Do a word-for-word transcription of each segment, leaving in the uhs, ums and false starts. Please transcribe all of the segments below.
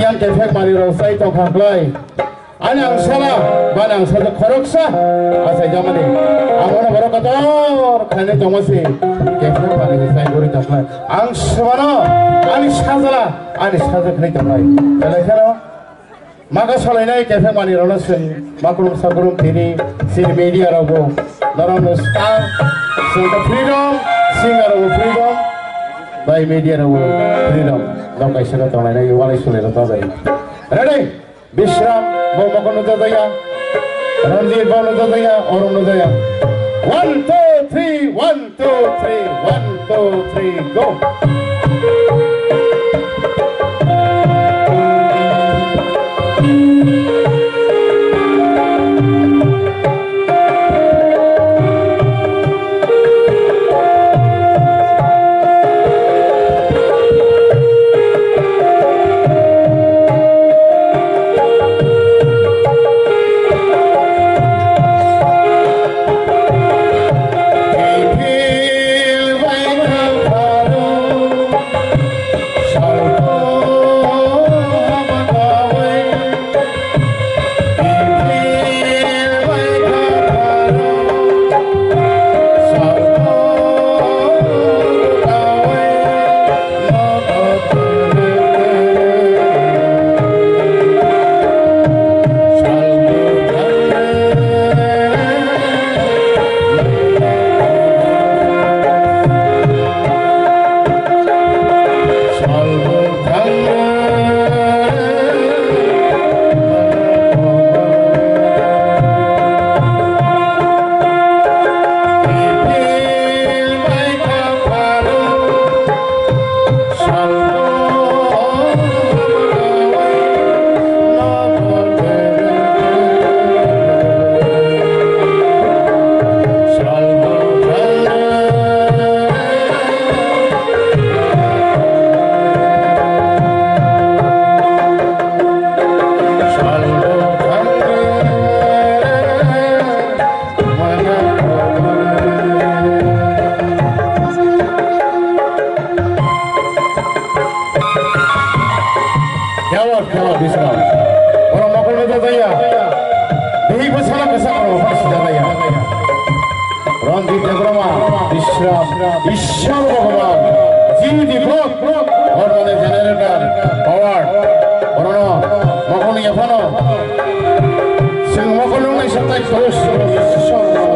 Yang kephek manwi rok sai tongkha klai. Ani ang sala, bani ang sajak khoroksa, asai jamani. Ang ono borok kotor khainai tongma si, kephek manwi sai guri tongkha. Ang swmano, ani sajala, ani sajak khainai tongnai. Belai kheno, maka salainai kephek manwi rokno swng, makurum sakurum tini, sini media rokbo, norokno swkang, swngkha freedom, singer rokbo freedom, bai media rokbo freedom. Nok kaisa no tonglainai, walai sulai rok tonglainai. Ready? Bishram, bo mokol no jajaya. Ranjit, bo no jajaya, oro no jaya. One, two, three, one, two, three, one, two, three, go. Yawa, yawa, Bishram. Borok mokol no jajaya. Bihik bo sala kasa borok mokol sijajaya. Ranjit Debbarma, Bishram, Ishwar Bhagwan, G D Block, Hormone Generator, Power, Orono, Mokol ni Yaphano, Sing Mokol nung nai satai terus, Ishwar Bhagwan.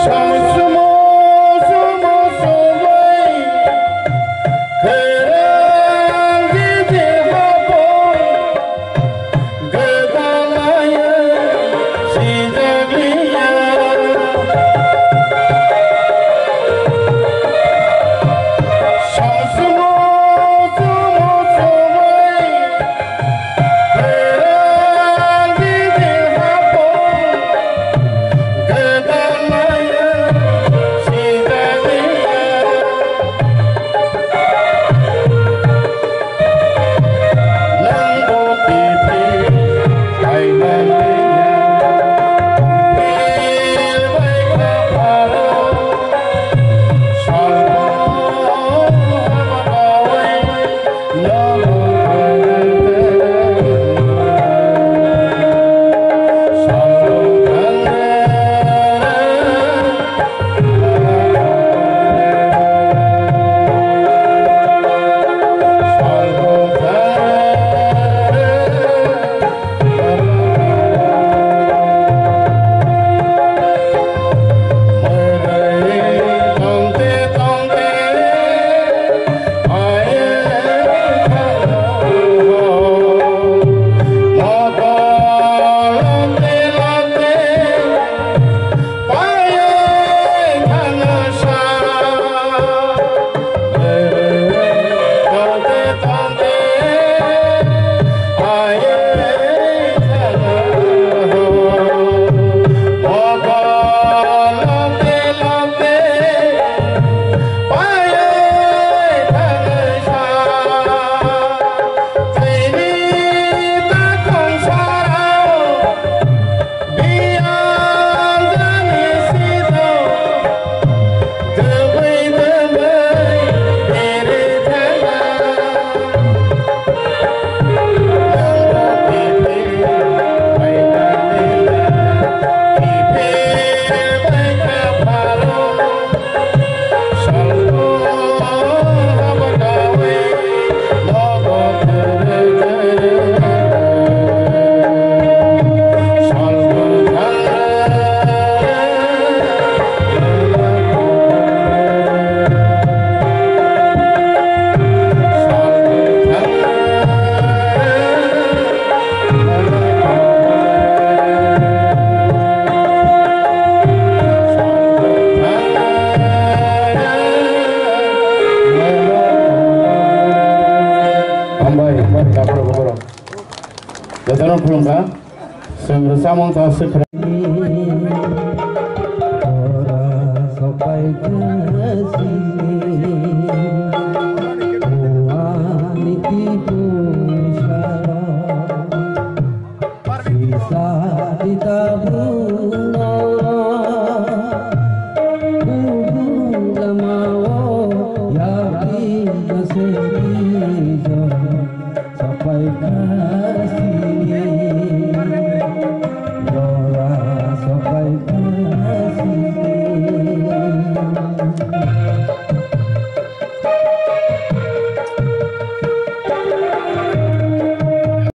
Samsumo, sumo, sumai, Kerang di di hapon. Jotono khulumkha. Chwng rwchapmung tong swkra.